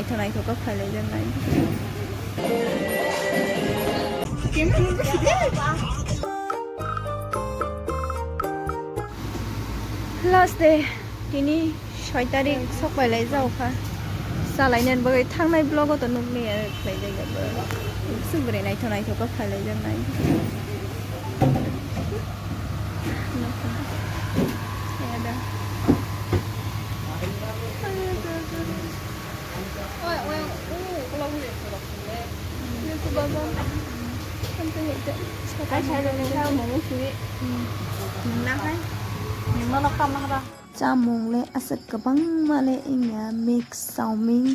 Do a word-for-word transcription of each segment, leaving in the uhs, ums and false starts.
Naithok naithok khe phailaijaknai. Last day, tini soi tarik sok phailaijakha. Chalainani bagwi thangnai vlog-o to nukliya khlaijak ya bo. Swk bwrwi naithok naithok khe phailaijaknai. Chamung le aswk kwbangma le wngya, mix chowmin,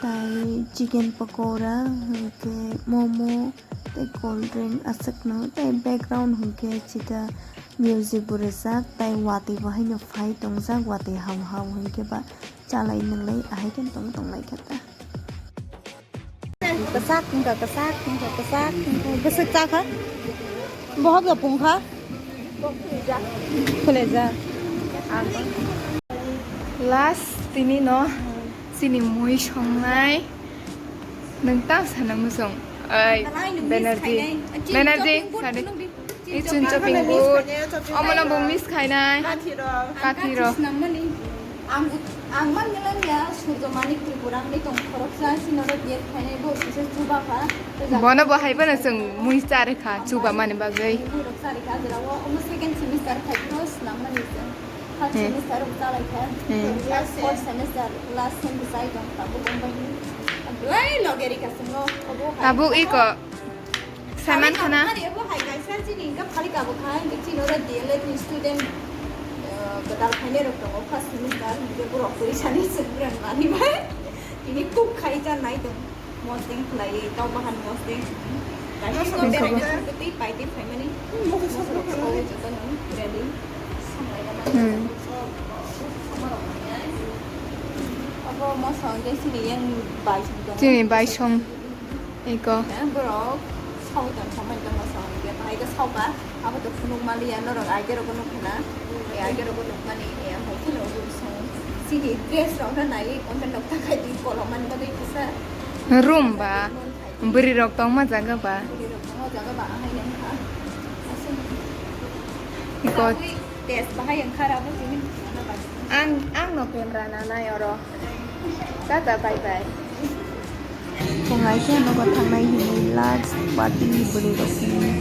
tai chicken pakora, hwnkhe momo, tei cold drink aswkno, tei background hwnkhe chita music bo rwjak, tei watwi bo haino phai tongjak, watwi ham ham hwnkhe ba chalai nwnglai ahai khe tong tonglai khe ta. Kwchak wngkha, kwchak wngkha, kwchak wngkha, bwswk chakha? Bohok ya pungkha? Khulejak. Last tini no chini mui songnai. Nwng ta sana muchung. Ai, Banerjee. Banerjee, sadi. I chun chopping board. Omono bo miss khainai. Kathirok. Kathirok. Ang, ang man ngilang ya, Surjo Manik Tripura, ang ni tong khoroksa, sino ro diet khainai, bo sise chuba kha. Bono bo hai bono chwng mui chari kha, chuba mani bagwi. Mui rok chari kha, jera o, omo second semester khai phiro swnam mani chwng. First semester rok chalai kha. Fourth semester last sem bwsai tong tabuk, omo bai belai loge rika chwng o, obo hai. Tabuk iko. Saiman khana. Mani abo hai kaisa chini wngkha phali kabo khai, hwnkhe chini oro D L Ed ni student, eh, kwtal phainai rok tongo, first semester, hwnkhe borok kwrwi sani chwng bwrang mani bai. Tini kuk khai cha nai tong, mosdeng khlaiwi, tau bahan mosdeng. Kaisa mosdeng mosdeng kabo. Kaisa kwtwi paitwi phaimani. Mosdeng kabo joto no ready. Samlaina mani. Hmm. Abo moso hwnkhe chini yang bai song tongo. Chini bai song. Eko. Eh, borok sawi tong samani tongma song hwnkhe bahai khe sauka. Abo to phunuk maliya norok aige rokbo nukha na. Eh, aige rokbo nukmani, eh, amphai kheno obo song. Chini dress rok no naiwi content rok ta khai di kolom mani bagwi kisa. Room ba. Bwrwi rok tongma jaga ba. Bwrwi rok tongma jaga ba ahai nang kha. Eko. Test bahai wngkha rabo tini. Ang, ang no camera nanai oro. Tata, bye bye. Tongnai khe nogo thangnai hinwi last party bwrwi rokni.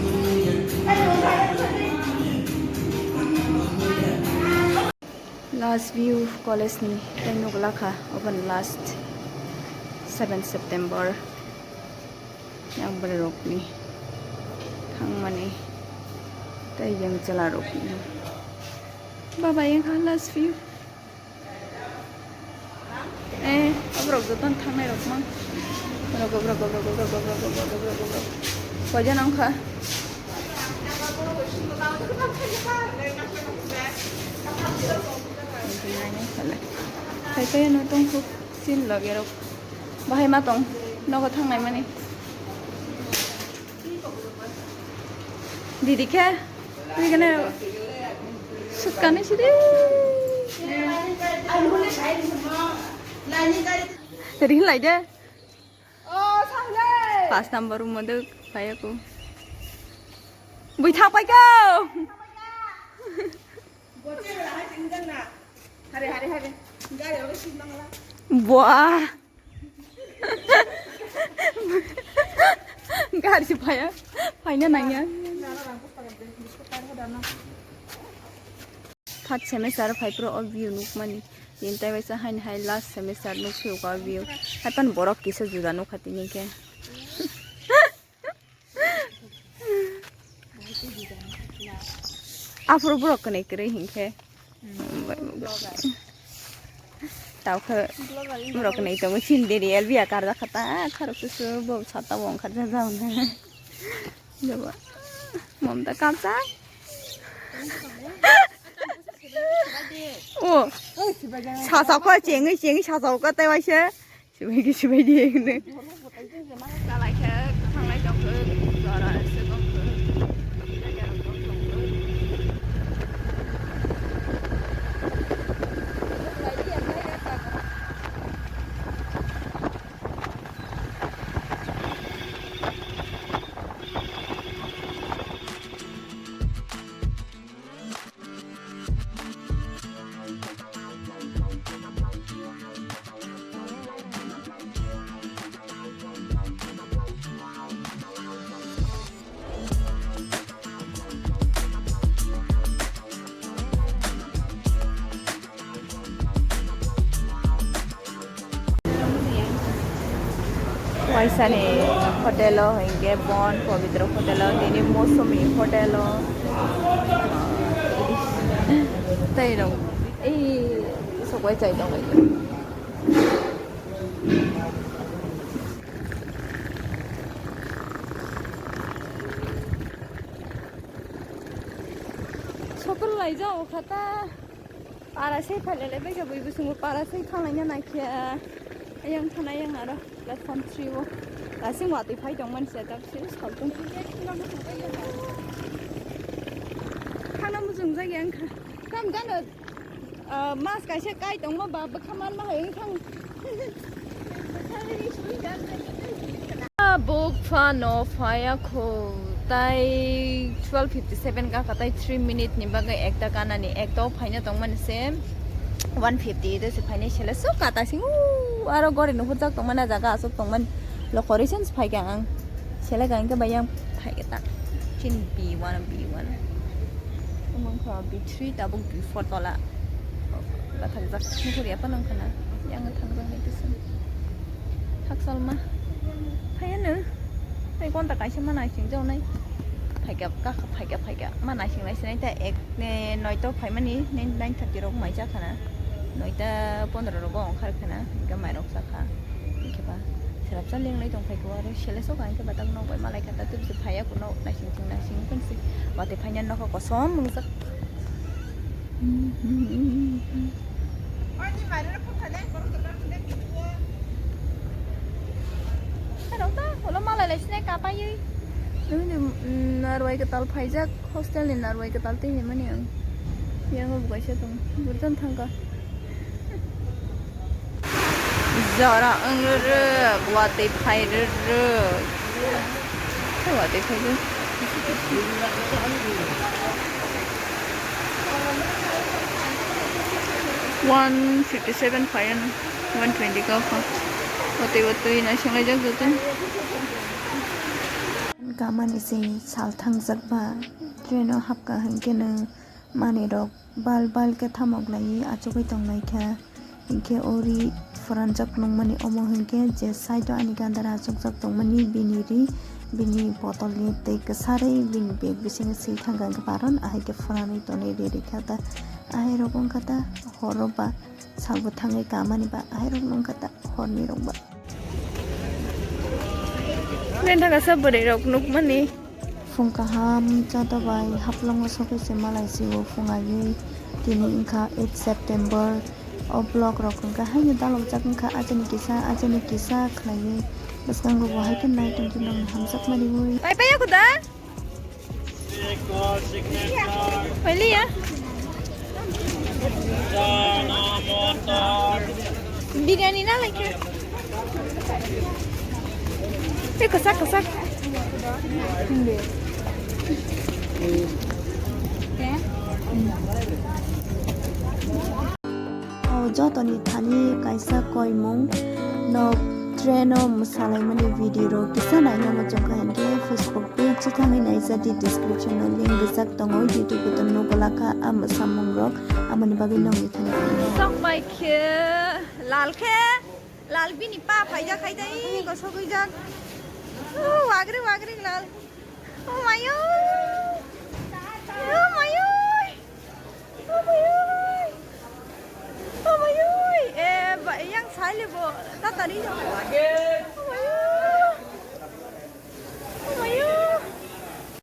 Last view college ni tei nukla kha obo ni last seven September. Yang bwrwi rokni thangmani tei yang chwla rokni. Baba yang kha last view. Eh, aborok jotono thangnai rok mang. Rok, rok, rok. Koijon wngkha? Hai khe no tongkhu sin loge rok. Bahai ma tong nogo thangnai mani. Didi khe twi gane sutkani sidi. Ring lai de. Pas number room moduk payaku. Bui thang paikau. Buah. Gari se phaya, phaina nangya. Third semester phai pro o view nukmani. Yen tai waisa haini hai last semester nuk phiyo ka view. Hai pan borok kisa juda nukha tini khe. Aphuru borok kwnwi kwrwi hinkhe. Tau khe borok kwnwi tongo chini deri L B a karjak kha ta kharok susu bo sata bo wngkha ja ja wngkha. Joba Mamta kapsa. O sasa kho chengwi chengwi sasa kho tai waisa. Sibaidi, sibaidi, hwnwi. Chalaikhe thanglai tongkhe, jora se tongkhe. Waisani hotel o hinkhe Bon Pavitra hotel o, tini Mosumi hotel o. Tei rok ei sokwai chai tonglaio. Sokol laijak o kha ta. Para se phailele bega bui busungo para se thanglaina naikhe. Ayang thana ayang aro platform three o. Lasing watwi phai tongmani se tak se saltung. Khana mujung jagya wngkha. Kam jano, ah, mas kaisa kai tongma ba bwkha manma hai wngthang. Buk phano phaya kho, tai twelve fifty seven ka, ka tai three minute ni bagwi ekta kanani, ekta o phaina tongmani se one fifty eight o se phainai sele so kata sing u aro gori no hurjak tongmani jaga asuk tongmani lokori sense phaikha ang sele ka hingke bayang phaikha ta chin B one B one. Tei mangkha B three tabuk B four tola. Bathakjak nukhuri aphano wngkha na. Yang thangjak nai kisu. Thaksalma. Phaiya no. Tei konta kaisa ma naising jaunai. Phaikha kakha phaikha phaikha ma naising naisinai ta ek ne noito phaimani nine thirty rok mai jakha na. Noita pondro rogo ongkhar khana. Hingke mairok sakha. Hingke ba selapsa lengnai tongphai khe aro sele soka hingke batak nok bai malai kha ta tebse phaiya kuno naising thing naising phunsi. Watwi phaina nokha kosom wngjak. Narwai kwtal phaijak, hostel ni narwai kwtal tei hinmani ang. Yang bo kaisa tong, burjan thangka. Jora wng rwrwk, watwi phai rwrwk. Watwi phai rwrwk. One fifty seven phai ano, one twenty ka pha. Watwi watwi naisinglai jak joto. Kamani se sal thangjak ba, train o hapka hinkhe no manwi rok bal bal khe thamok laiwi achugwi tonglaikha. Hinkhe ori phuranjak nukmani omo hinkhe je side o ani gandara achukjak tongmani bini ri, bini botol ni twi kwsarwi bini bag bisingo swi thangkha hinkhe baron ahai khe phurani tonwi ri rikha ta. Ahai rok wngkha ta horo ba salbo thangwi kamani ba ahai rok wngkha ta horni rok ba. Nini thangkha sa bwrwi rok nukmani. Phung kaham joto bai haphlongo sogwi se malai sio phung agwi tini wngkha eight September. O vlog rok wngkha haino dalokjak wngkha ajani kisa ajani kisa khlaiwi bwskango bo hai khe nai tongdi nokni hamjakma riwi. Pai pai ya kuda? Pai liya. Biryani na lai khe. Tei kwchak kwchak. O jotoni thani kaisa koimung nok train o mwsalaimani video rok kisa naina muchungkha hinkhe Facebook page o thangwi naijadi, description o link rijak tongo, YouTube o nugo lakha a mwsamung rok, amoni bagwi nokni thani phai. Sok bai khe lal khe. Lal bini pa phaijak hai dai, kosogwi jak. Oh, wagri, wagri lal. Oh, mayo. Oh, mayo. Oh, mayo. Oh, mayo. Eh, ba, yang sai le bo. Tatari.